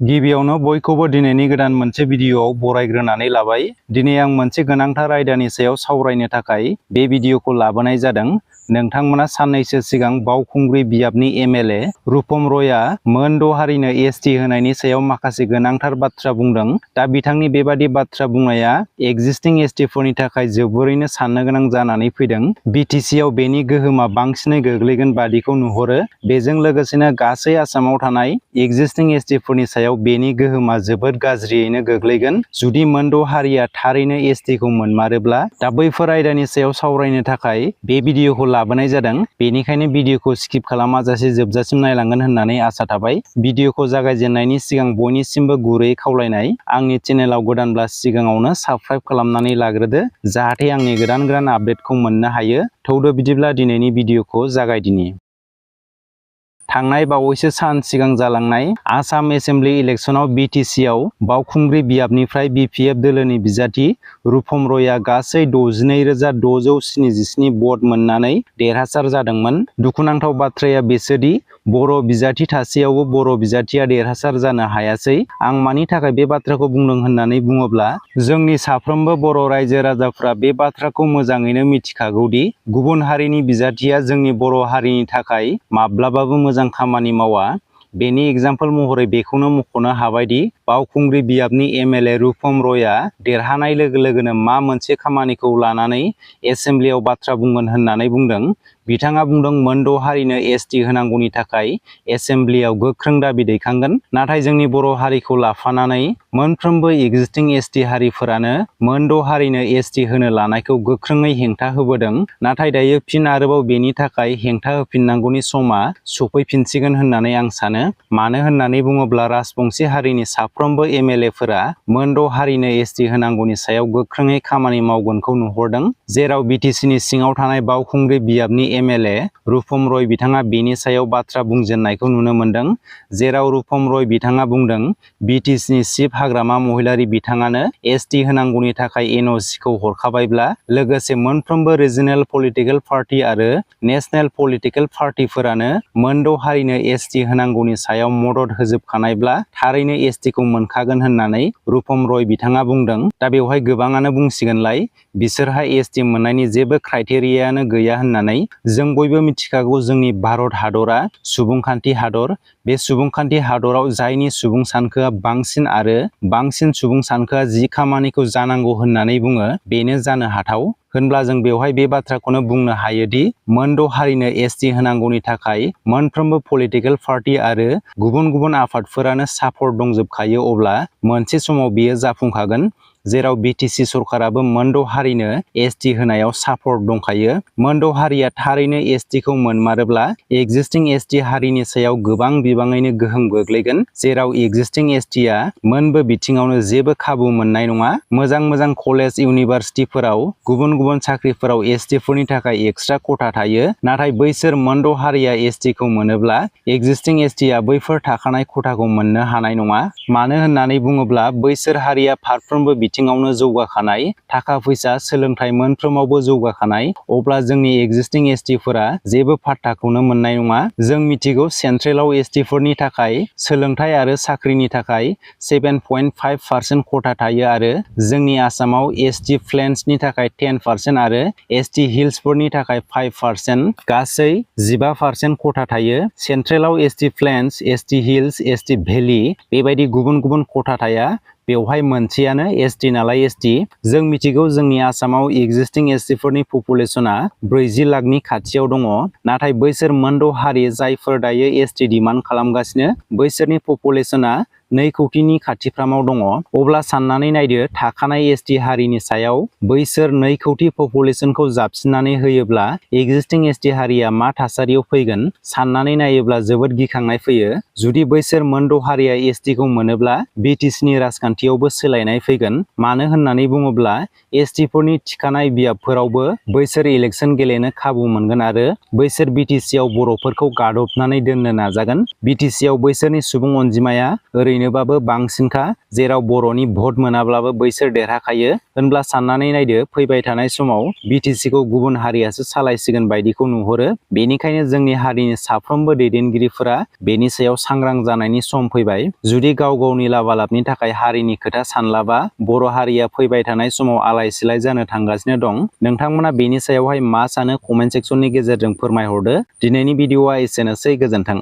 गिबियावनो बयखौबो दिनैनि गोदान मोनसे भिडियोआव बरायग्रोनानै लाबाय। दिनै आं मोनसे गोनांथार आयदानि सायाव सावरायनो थाखाय बे भिडियोखौ लाबोनाय जादों। नोंथांमोना साननैसो सिगां बावखुंग्रि बियाबनि एमएलए रुपम रयआ मोन द' हारिनो एसटि होनायनि सायाव माखासे गोनांथार बाथ्रा बुंदों। दा बिथांनि बेबादि बाथ्रा बुंनाया एक्जिस्टिं एसटिफोरनि थाखाय जोबोरैनो साननो गोनां जानानै फैदों। बिटिसिआव बेनि गोहोमा बांसिनै गोग्लैगोन बादिखौ नुहुरो। बेजों लोगोसेनो गासै आसामाव थानाय एक्जिस्टिं एसटिफोरनि सायाव बेनि गोहोमा जोबोद गाज्रियैनो गोग्लैगोन जुदि मोन द' हारिया थारैनो एसटिखौ मोनमारोब्ला। दा बैफोर आयदानि सायाव सावरायनो थाखाय बे भिडियोखौ लाबोनाय जादों। बेनिखायनो भिडियोखौ स्किप खालामाजासे जोबजासिम नायलांगोन होननानै आसा थाबाय। भिडियोखौ जागायजेननायनि सिगां बयनिसिमबो गुरैयै खावलायनाय, आंनि चेनेलाव गोदानब्ला सिगाङावनो साबस्क्राइब खालामनानै लाग्रोदो जाहाथे आंनि गोदान आपडेटखौ मोननो हायो। थौदो बिदिब्ला दिनैनि भिडियोखौ जागायदिनि। थांनाय बावैसो सान सिगां जालांनाय आसाम एसेम्बलि इलेक्शनाव बिटिसिआव बावखुंग्रि बियाबनिफ्राय बिपिएफ दोलोनि बिजाथि रुपम रयआ गासै 62,677 भट मोननानै देरहासार जादोंमोन। दुखुनांथाव बाथ्राया बेसोदि बर' बिजाथि थासेयावबो बर' बिजाथिया देरहासार जानो हायासै। आं मानि थाखाय बे बाथ्राखौ बुंदों होननानै बुङोब्ला, जोंनि साफ्रोमबो बर' रायजो राजाफ्रा बे बाथ्राखौ मोजाङैनो मिथिखागौदि गुबुन हारिनि बिजाथिया जोंनि बर' हारिनि थाखाय माब्लाबाबो मोजां खामानि मावा। बेनि एग्जाम्पल महरै बेखौनो मख'नो हाबायदि बावखुंग्रि बियाबनि एमएलए रुपम रयआ देरहानाय लोगो लोगोनो मा मोनसे खामानिखौ लानानै एसेम्बलियाव बाथ्रा बुंगोन होननानै बुंदों। बिथाङा बुंदों मोन द' हारिनो एसटि होनांगौनि थाखाय एसेम्बलियाव गोख्रों दाबि दैखांगोन। नाथाय जोंनि बर' हारिखौ लाफानानै मोनफ्रोमबो एक्जिस्टिं एसटि हारिफोरानो मोन द' हारिनो एसटि होनो लानायखौ गोख्रोङै हेंथा होबोदों। नाथाय दायो फिन आरोबाव बेनि थाखाय हेंथा होफिननांगौनि समा सफैफिनसिगोन होननानै आं सानो। मानो होननानै बुङोब्ला राजबंसि हारिनि साफ्रोमबो एमएलएफोरा मोन द' हारिनो एसटि होनांगौनि सायाव गोख्रोङै खामानि मावगोनखौ नुहुरदों। जेराव बिटिसिनि सिङाव थानाय बावखुंग्रि बियाबनि एमएलए रुपम रय बिथाङा बेनि सायाव बाथ्रा बुंजेननायखौ नुनो मोनदों। जेराव रुपम रय बिथाङा बुंदों, बिटिसिनि चिफ हाग्रामा महिलारि बिथाङानो एसटि होनांगौनि थाखाय एनअसिखौ हरखाबायब्ला लोगोसे मोनफ्रोमबो रिजनेल पलिटिकेल पार्टी आरो नेशनेल पलिटिकेल पार्टीफोरानो मोन द' हारिनो एसटि होनांगौनि सायाव मदद होजोबखानायब्ला थारैनो एसटिखौ मोनखागोन होननानै रुपम रय बिथाङा बुंदों। दा बेवहाय गोबाङानो बुंसिगोनलाय बिसोरहा एसटि मोननायनि जेबो क्राइटेरियानो गैया होननानै। जों बयबो मिथिखागौ जोंनि भारत हादरा सुबुंखान्थि हादर। बे सुबुंखान्थि हादराव जायनि सुबुं सानखोआ बांसिन आरो बांसिन सुबुं सानखोआ जि खामानिखौ जानांगौ होननानै बुङो बेनो जानो हाथाव। होनब्ला जों बेवहाय बे बाथ्राखौनो बुंनो हायोदि मोन द' हारिनो एसटि होनांगौनि थाखाय मोनफ्रोमबो पलिटिकेल पार्टी आरो गुबुन गुबुन आफादफोरानो सापर्ट दंजोबखायो। अब्ला मोनसे समाव बेयो जाफुंखागोन। जेराव बिटिसि सरकाराबो मोन द' हारिनो एसटि होनायाव सापर्ट दंखायो। मोन द' हारिया थारैनो एसटिखौ मोनमारोब्ला एक्जिस्टिं एसटि हारिनि सायाव गोबां बिबाङैनो गोहोम गोग्लैगोन। जेराव एक्जिस्टिं एसटिआ मोनबो बिथिङावनो जेबो खाबु मोननाय नङा। मोजां कलेज इउनिभारसिटिफोराव गुबुन गुबुन साख्रिफोराव एसटिफोरनि थाखाय एक्सट्रा खथा थायो। नाथाय बैसोर मोन द' हारिया एसटिखौ मोनोब्ला एक्जिस्टिं एसटिआ बैफोर थाखानाय खथाखौ मोननो हानाय नङा। मानो होननानै बुङोब्ला बैसोर हारिया फारफ्रोमबो बिथिङावनो जौगाखानाय, थाखा फैसा सोलोंथाइ मोनफ्रोमावबो जौगाखानाय। अब्ला जोंनि एक्जिस्टिं एसटिफोरा जेबो पात्ताखौनो मोननाय नङा। जों मिथिगौ सेन्ट्रेलाव एसटिफोरनि थाखाय सोलोंथाइ आरो साख्रिनि थाखाय 7.5% खथा थायो आरो जोंनि आसामाव एसटि प्लेन्सनि थाखाय 10% आरो एसटि हिल्सफोरनि थाखाय 5%, गासै 15% खथा थायो। सेन्ट्रेलाव ST plains, ST hills, ST valley बेबायदि गुबुन गुबुन खथा थाया। बेवहाय मोनसेयानो एसटि नालाय एसटि। जों मिथिगौ जोंनि आसामाव एक्जिस्टिं एसटिफोरनि पपुलेसना 40 लाखनि खाथियाव दङ। नाथाय बैसोर मोन द' हारि जायफोर दायो एसटि डिमान्ड खालामगासिनो बैसोरनि पपुलेसना 2 कौटिनि खाथिफ्रामाव दङ। अब्ला साननानै नायदो थाखानाय एसटि हारिनि सायाव बैसोर 2 कौटि पपुलेसनखौ जाबसिननानै होयोब्ला एक्जिस्टिं एसटि हारिया मा थासारियाव फैगोन साननानै नायोब्ला जोबोद गिखांनाय फैयो। जुदि बैसोर मोन द' हारिया एसटिखौ मोनोब्ला बिटिसिनि राजखान्थियावबो सोलायनाय फैगोन। मानो होननानै बुङोब्ला एसटिफोरनि थिखानाय बियाबफोरावबो बैसोर इलेक्शन गेलेनो खाबु मोनगोन आरो बैसोर बिटिसिआव बर'फोरखौ गादबनानै दोननो नाजागोन। बिटिसिआव बैसोरनि सुबुं अनजिमाया ओरैनो खमैनोबाबो बांसिनखा, जेराव बर'नि भट मोनाब्लाबो बैसोर देरहाखायो। होनब्ला साननानै नायदो, फैबाय थानाय समाव बिटिसिखौ गुबुन हारियासो सालायसिगोन बायदिखौ नुहुरो। बेनिखायनो जोंनि हारिनि साफ्रोमबो दैदेनगिरिफोरा बेनि सायाव सांग्रां जानायनि सम फैबाय। जुदि गाव गावनि लाबा-लाबनि थाखाय हारिनि खोथा सानलाबा बर' हारिया फैबाय थानाय समाव आलाय-सिलाय जानो थांगासिनो दं। नोंथांमोना बेनि सायावहाय मा सानो कमेन्ट सेक्सननि गेजेरजों फोरमायहरदो। दिनैनि भिडिअआ एसेनोसै, गोजोन्थों।